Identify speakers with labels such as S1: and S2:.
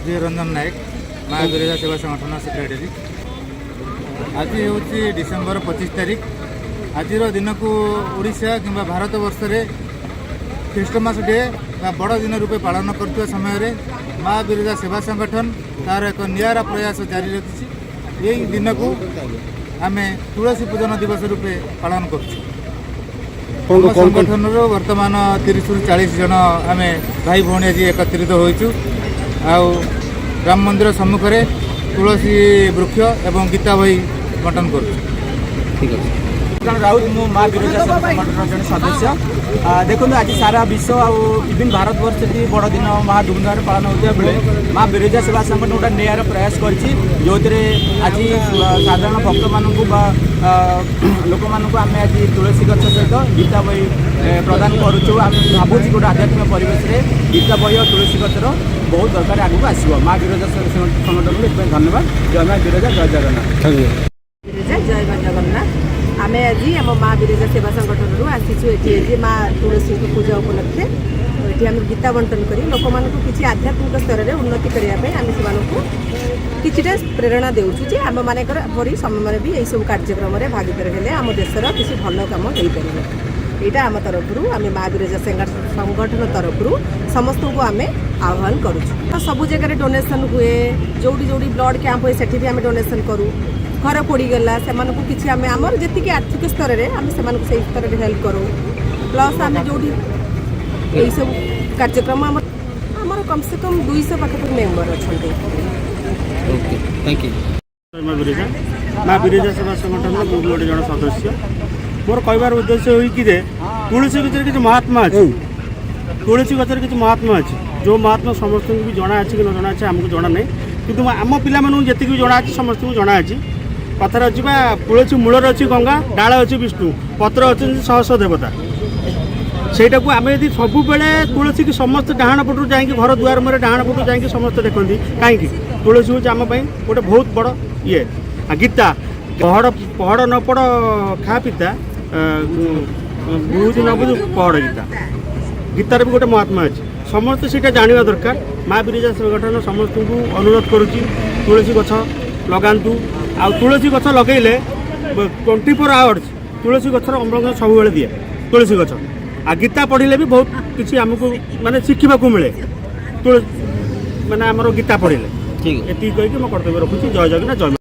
S1: ପ୍ରିୟ ରଞ୍ଜନ ନାୟକ, ମା ବିରଜା ସେବା ସଂଗଠନ ସେକ୍ରେଟାରୀ। ଆଜି ହେଉଛି ଡିସେମ୍ବର 25 ତାରିଖ। ଆଜିର ଦିନକୁ ଓଡ଼ିଶା କିମ୍ବା ଭାରତ ବର୍ଷରେ ଖ୍ରୀଷ୍ଟମାସ ଡେ ବା ବଡ଼ ଦିନ ରୂପେ ପାଳନ କରୁଥିବା ସମୟରେ ମା ବିରଜା ସେବା ସଂଗଠନ ତାର ଏକ ନିଆରା ପ୍ରୟାସ ଜାରି ରଖିଛି। ଏହି ଦିନକୁ ଆମେ ତୁଳସୀ ପୂଜନ ଦିବସ ରୂପେ ପାଳନ କରୁଛୁ। ଆମ ସଂଗଠନରୁ ବର୍ତ୍ତମାନ 30ରୁ 40 ଜଣ ଆମେ ଭାଇ ଭଉଣୀ ଆଜି ଏକତ୍ରିତ ହୋଇଛୁ ଆଉ ରାମ ମନ୍ଦିର ସମ୍ମୁଖରେ ତୁଳସୀ ବୃକ୍ଷ ଏବଂ ଗୀତା ବହି ବଣ୍ଟନ କରୁଛୁ।
S2: ଠିକ୍ ଅଛି।
S3: ରାଉତ, ମୁଁ ମା ବିରଜା ସେବା ସଂଗଠନର ଜଣେ ସଦସ୍ୟ। ଦେଖନ୍ତୁ, ଆଜି ସାରା ବିଶ୍ୱ ଆଉ ଇଭିନ୍ ଭାରତବର୍ଷରେ ବଡ଼ଦିନ ମହା ଧୁମଧାମରେ ପାଳନ ହେଉଥିବା ବେଳେ ମା ବିରଜା ସେବା ସଂଗଠନ ଗୋଟେ ନିଆରା ପ୍ରୟାସ କରିଛି, ଯେଉଁଥିରେ ଆଜି ସାଧାରଣ ଭକ୍ତମାନଙ୍କୁ ବା ଲୋକମାନଙ୍କୁ ଆମେ ଆଜି ତୁଳସୀ ଗଛ ସହିତ ଗୀତା ବହି ପ୍ରଦାନ କରୁଛୁ। ଆମେ ଭାବୁଛୁ ଗୋଟେ ଆଧ୍ୟାତ୍ମିକ ପରିବେଶରେ ଗୀତା ବହି ଆଉ ତୁଳସୀ ଗଛର ବହୁତ ଦରକାର ଆଗକୁ ଆସିବ। ମା ବିରଜା ସଂଗଠନକୁ ଏଥିପାଇଁ ଧନ୍ୟବାଦ। ଜୟ ମା ବିରଜା, ଜୟ ଜଗନ୍ନାଥ।
S2: Thank you.
S4: Biraja, ଜୟ ମା ଜଗନ୍ନାଥ। ଆମେ ଆଜି ଆମ ମା ବିରଜା ସେବା ସଂଗଠନରୁ ଆସିଛୁ ଏଠି ଆଜି ମା ତୁଳସୀଙ୍କ ପୂଜା ଉପଲକ୍ଷେ। ଏଠି ଆମେ ଗୀତା ବଣ୍ଟନ କରି ଲୋକମାନଙ୍କୁ କିଛି ଆଧ୍ୟାତ୍ମିକ ସ୍ତରରେ ଉନ୍ନତି କରିବା ପାଇଁ ଆମେ ସେମାନଙ୍କୁ କିଛିଟା ପ୍ରେରଣା ଦେଉଛୁ ଯେ ଆମମାନଙ୍କର ପରି ସମୟରେ ବି ଏହିସବୁ କାର୍ଯ୍ୟକ୍ରମରେ ଭାଗିଦାର ହେଲେ ଆମ ଦେଶର କିଛି ଭଲ କାମ ହେଇପାରିବ। ଏଇଟା ଆମ ତରଫରୁ, ଆମେ ମା ବିରଜା ସଂଗଠନ ତରଫରୁ ସମସ୍ତଙ୍କୁ ଆମେ ଆହ୍ୱାନ କରୁଛୁ। ତ ସବୁ ଜାଗାରେ ଡୋନେସନ୍ ହୁଏ। ଯେଉଁଠି ଯେଉଁଠି ବ୍ଲଡ଼ କ୍ୟାମ୍ପ ହୁଏ, ସେଠି ବି ଆମେ ଡୋନେସନ୍ କରୁ। ଘର ପୋଡ଼ିଗଲା, ସେମାନଙ୍କୁ କିଛି ଆମେ ଆମର ଯେତିକି ଆର୍ଥିକ ସ୍ତରରେ ଆମେ ସେମାନଙ୍କୁ ସେଇ ସ୍ତରରେ ହେଲ୍ପ କରୁ। ପ୍ଲସ୍ ଆମେ ଯେଉଁଠି ଏଇସବୁ କାର୍ଯ୍ୟକ୍ରମ ଆମର କମ୍ ସେ କମ୍ 200 ପାଖାପାଖି ମେମ୍ବର ଅଛନ୍ତି।
S2: Okay, thank you.
S5: ମା ବିରଜା, ମା ବିରଜା ସେବା ସଂଗଠନର ମୁଁ ବି ଗୋଟେ ଜଣେ ସଦସ୍ୟ। ମୋର କହିବାର ଉଦ୍ଦେଶ୍ୟ ହୋଇକି ଯେ ତୁଳସୀ ଗଛରେ କିଛି ମହାତ୍ମା ଅଛି। ତୁଳସୀ ଗଛରେ କିଛି ମହାତ୍ମା ଅଛି, ଯେଉଁ ମହାତ୍ମା ସମସ୍ତଙ୍କୁ ବି ଜଣା ଅଛି କି ନ ଜଣା ଅଛି ଆମକୁ ଜଣା ନାହିଁ, କିନ୍ତୁ ଆମ ପିଲାମାନଙ୍କୁ ଯେତିକି ବି ଜଣା ଅଛି, ସମସ୍ତଙ୍କୁ ଜଣା ଅଛି। କଥାରେ ଅଛି ବା, ତୁଳସୀ ମୂଳରେ ଅଛି ଗଙ୍ଗା, ଡାଳ ଅଛି ବିଷ୍ଣୁ, ପତ୍ର ଅଛନ୍ତି ଶହ ଶହ ଦେବତା। ସେଇଟାକୁ ଆମେ ଯଦି ସବୁବେଳେ ତୁଳସୀକି ସମସ୍ତେ ଡାହାଣ ପଟରୁ ଯାଇକି, ଘର ଦୁଆର ମୁହଁରେ ଡାହାଣ ପଟରୁ ଯାଇକି ସମସ୍ତେ ଦେଖନ୍ତି। କାହିଁକି? ତୁଳସୀ ହେଉଛି ଆମ ପାଇଁ ଗୋଟେ ବହୁତ ବଡ଼ ଇଏ। ଆଉ ଗୀତା, ପହଡ଼ ପହଡ଼ ନ ପଡ଼ ଖା ପିତା, ବୁଝୁ ନ ବୁଝୁ ପହଡ଼ ଗୀତା। ଗୀତାର ବି ଗୋଟେ ମହାତ୍ମା ଅଛି। ସମସ୍ତେ ସେଇଟା ଜାଣିବା ଦରକାର। ମା ବିରଜା ସଂଗଠନ ସମସ୍ତଙ୍କୁ ଅନୁରୋଧ କରୁଛି, ତୁଳସୀ ଗଛ ଲଗାନ୍ତୁ। ଆଉ ତୁଳସୀ ଗଛ ଲଗେଇଲେ 24 ଆୱାର୍ସ ତୁଳସୀ ଗଛର ଅମ୍ଳଜାନ ସବୁବେଳେ ଦିଏ ତୁଳସୀ ଗଛ। ଆଉ ଗୀତା ପଢ଼ିଲେ ବି ବହୁତ କିଛି ଆମକୁ ମାନେ ଶିଖିବାକୁ ମିଳେ, ତୁଳସୀ ମାନେ ଆମର ଗୀତା ପଢ଼ିଲେ।
S2: ଠିକ୍ ଅଛି।
S5: ଏତିକି କହିକି ମୋ କର୍ତ୍ତବ୍ୟ ରଖୁଛି। ଜୟ ଜଗନ୍ନାଥ, ଜୟ ମା